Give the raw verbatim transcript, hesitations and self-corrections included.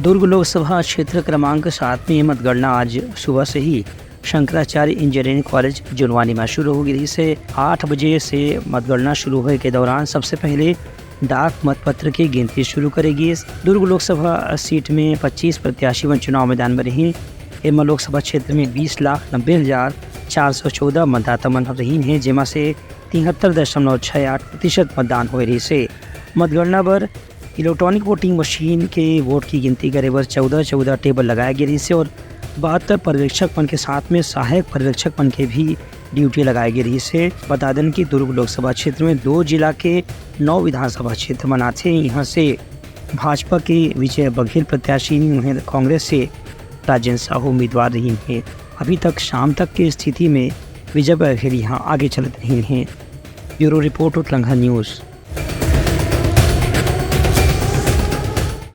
दुर्ग लोकसभा क्षेत्र क्रमांक सात में मतगणना आज सुबह से ही शंकराचार्य इंजीनियरिंग कॉलेज जुनवानी में शुरू हो गई से आठ बजे से मतगणना शुरू होए के दौरान सबसे पहले डाक मतपत्र की गिनती शुरू करेगी। दुर्ग लोकसभा सीट में पच्चीस प्रत्याशी मन चुनाव मैदान में रही। एमा लोकसभा क्षेत्र में बीस लाख नब्बे हजार चार सौ चौदह मतदाता मन रहीन हे, जेमा से तिहत्तर दशमलव छह आठ प्रतिशत मतदान होए रहिस हे। मतगणना बर इलेक्ट्रॉनिक वोटिंग मशीन के वोट की गिनती करे बर चौदह चौदह टेबल लगाए गे रहिस हे और बहत्तर पर्यवेक्षक मन के साथ में सहायक पर्यवेक्षक मन के भी ड्यूटी लगाए गे रहिस हे। बता देन कि दुर्ग लोकसभा क्षेत्र में दो जिला के नौ विधानसभा क्षेत्र मन आथे। यहाँ से भाजपा के विजय बघेल प्रत्याशी, वहीं कांग्रेस से राजेंद्र साहू उम्मीदवार रही हैं। अभी तक शाम तक की स्थिति में विजय बघेल यहाँ आगे चलत रही हैं। Bureau report, Utlangha news.